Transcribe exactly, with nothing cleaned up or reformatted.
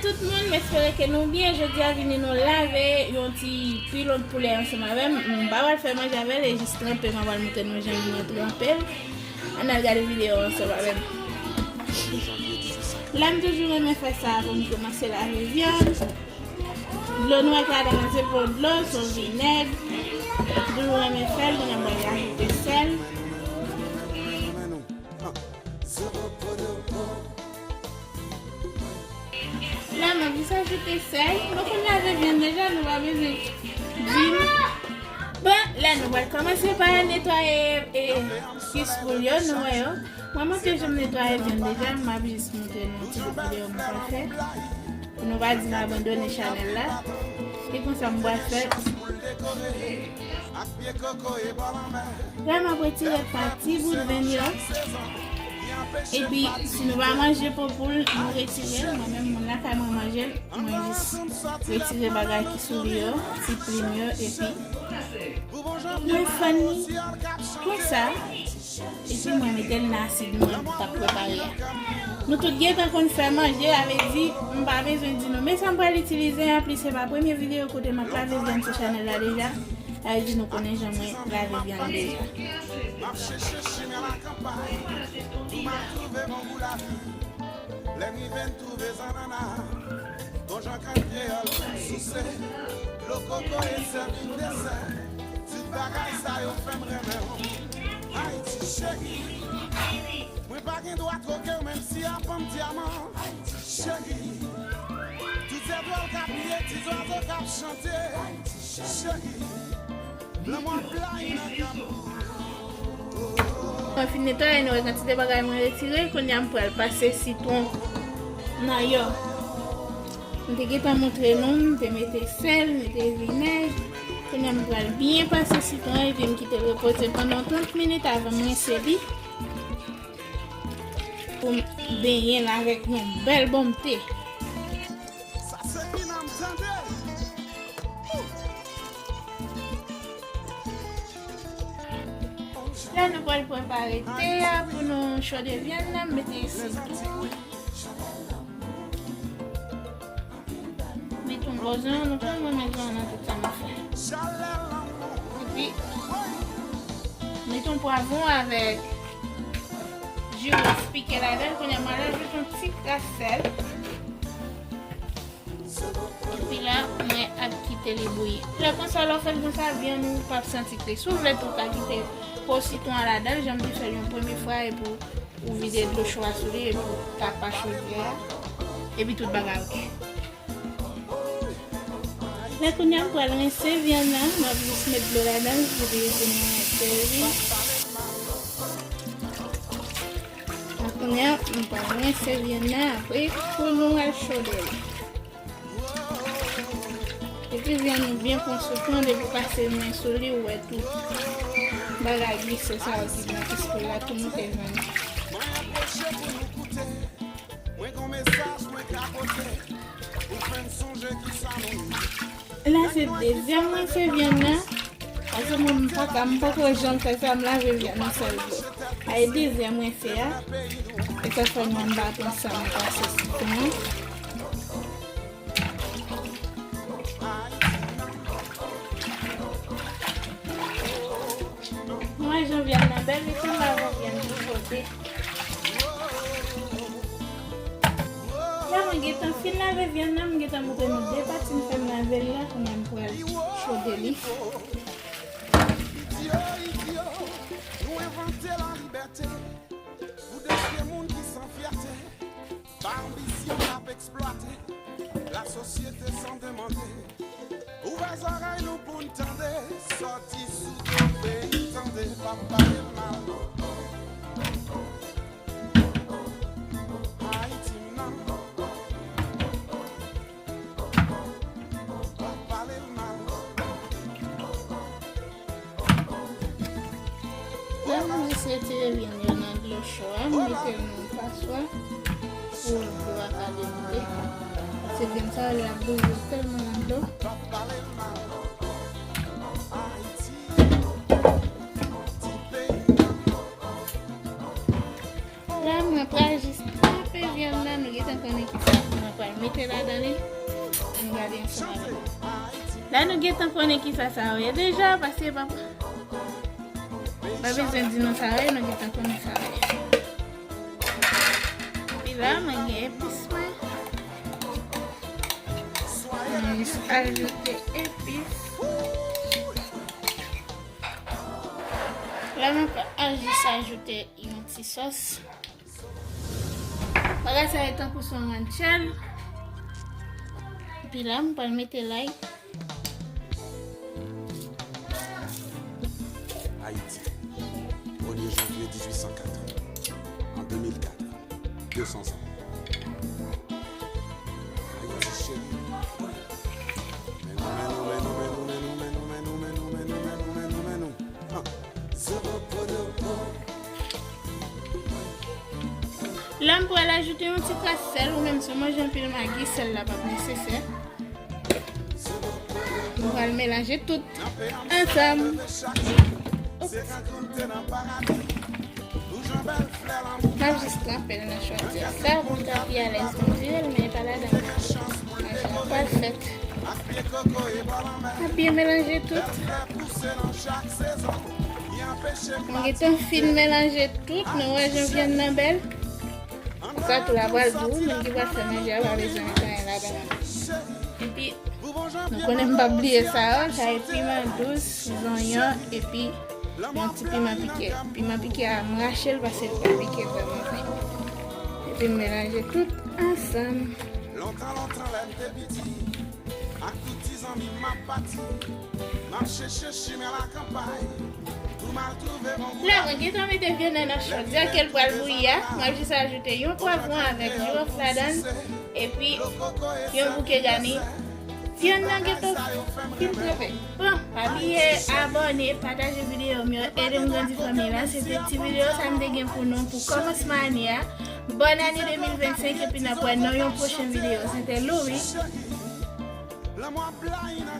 Tout moun, m espere ke nou byen. Jodi a vini nou lave yon ti pilon poulè ansanm avè m. M pa pral fè manje avè l, e jis tranpe, m pral montre nou jan mwen tranpe l. Ann al gade videyo ansanm avè m. La m toujou renmen fè sa pou m kòmanse lave vyann. Dlo nou wè k ladan an se pa dlo, se yon vinèg. M toujou renmen fè l, kounye a m pral ajoute sèl. La m ap jis ajoute sèl. Nou konn lave vyann deja, nou pa bezwen di m. Bon, la nou pral kòmanse pa netwaye, e, kis poul yo, nou wè yo. Mwen montre jan m netwaye vyann deja, m ap jis montre nou ti videyo m pral fè. Pou nou pa di m abandone chanèl la. E konsa m pral fè. La m ap retire pati bout venn yo. Epi, si nou pa manje po poul, nou retire l. Mwen menm, moun lakay mwen manje l. Mwen jis retire bagay ki sou li yo, ti plim yo, epi mwen fann li konsa. Epi mwen mete l nan asid mwen k ap prepare a. Nou tout gentan konn fè manje, sa vle di, m pa bezwen di nou. Men sa m pral itilize an plis, se pa premye videyo kote m ap lave vyann sou chanèl la deja. Sa vle di nou konnen jan mwen lave vyann deja. M ap chèche chimen lakanpay pou m al twouve bon gou lavi. Lè m rive m twouve zannanna, bon jan kann kreyòl pou m souse. Dlo kokoye sèvi m desè. Ti bagay sa yo fè m renmen w. Ayiti cheri, mwen pa gen dwa twoke w menm si a ban m dyaman. Ayiti cheri, tout zètwal k ap briye, ti zwazo k ap chante. Cheri, lanmou ap blayi nan kè m. Mwen fin netwaye, nou wè kantite bagay mwen retire. Kounye a m pral pase sitwon nan yo. M te gentan montre nou, m te mete sèl, mete vinèg. Kounye a m pral byen pase sitwon an epi m kite l repoze pandan trant minit avan m rense li. Pou m benyen l avèk yon bèl bonm te. Sa se vin an m tande. La nou pral prepare te a pou nou chode vyann nan, m mete sitwon. Met yon bò zon, nou konn mwen met zon nan tout sa m ap fè. Epi, met yon pwavwon avèk jiwòf pike ladan l, kounye a m al ajoute yon ti kras sèl. Epi la, mwen ap kite li bouyi. Lè konsa, lè w fè l konsa, vyann ou p ap santi kri. Si w vle tou, w ka kite po sitwon an ladan l, jan m te fè l yon premye fwa, epi w vide dlo cho a sou li, epi w tapa chodyè a, epi tout bagay oke. La kounye a, m pral rense vyann nan, m ap jis met dlo ladan l, pou li vin sèvi. Kounye a, m pral rense vyann nan apre pou nou al chode l. Epi vyann nou byen pran sou tan, depi w pase men sou li, ou wè tout bagay glise sa yo ki nan kis poul la, tou moute vyann nan. Mwen anpwoche pou nou koute. Mwen gon mesaj mwen ka pote. Ou fè n sonje kisa nou ye. La se dezyèm rense vyann nan. Paske mwen m pa ka, m poko janm fè sa, m lave vyann nan sèl dlo. A e dezyèm rense a. E sa fè mwen m pa pran san m pase sitwon an. Mwen jan vyann nan bèl, li sanble avèk vyann ki pote. La mwen gentan fin lave vyann nan, m gentan montre nou de pati m fè m lave l la, kounye a m pral chode li. Idyo, idyo, nou envante lalibète pou de pye moun ki san fyète, pa anbisyon k ap eksplwate lasosyete san demande. Ouvè zòrèy nou pou n tande, sòti sou do peyi tande, p ap pale l mal. Ayiti m nan. Pale l mal. La, mwen ese tire vyann yo nan dlo cho a, m mete l nan yon paswa pou dlo a ka demoute. Paske vyann sa yo, lè l ap bouyi, yo tèlman nan dlo. La, mwen pral jis tranpe vyann nan, nou gentan Konnen ki sa mwen pral mete ladan li. Ann gade ansanm avè m. La nou gentan konnen ki sa sa yo ye deja, paske papa. Pa bezwen di nou sa yo ye, nou gentan konnen sa yo ye. Epi la, mwen gen epis mwen. Mwen jis ajoute epis. La, mwen pa jis ajoute yon ti sòs. Bagay sa yo tankou se yon ranchèl. Epi la, mwen pral mete lay. Ayiti, premye janvye dizuit san kat. An de mil kat, de san zan. Ayiti cheri. Men nou, men nou, men nou, men nou, men nou, men nou, men nou, men nou, men nou, men nou, men nou, men nou, men nou. Ah. Zero podopo. La, m pral ajoute yon ti kras sèl, ou menm si w manje anpil magi, sèl la p ap nesesè. Nou pral melanje tout ansanm. Ops. M ap jis tranpe l nan chòdyè sa pou m ta pi alèz pou m vire l, men e pa ladan manje a pral fèt. M ap byen melanje tout. M gentan fin melanje tout, nou wè jan vyann nan bèl. Sa tou la pral di w, moun ki pral fè manje a pa bezwen met anyen ladan. Epi, nou konnen m p ap bliye sa yo, sa e piman dous, zonyon, epi yon ti piman pike. Piman pike a, m rache l paske l pa pike vrèman byen. Epi m melanje tout ansanm. Lontan, lontan, lè m te piti, ak tout ti zanmi m ap pati, m ap chèche chimen lakanpay. La, mwen gentan mete vyann nan nan chòdyè ke l pral bouyi a. Mwen jis ajoute yon pwavwon avèk jiwòf ladan l, epi yon bouke gani. Vyann nan gentan fin trete. Bon, pa bliye abòne, pataje videyo m yo, ede m grandi fanmi la. Se te ti videyo sa m te gen pou nou pou kòmansman ane a. Bòn ane de mil vennsenk, epi n ap wè nan yon pwochen videyo. Se te Lou, wi.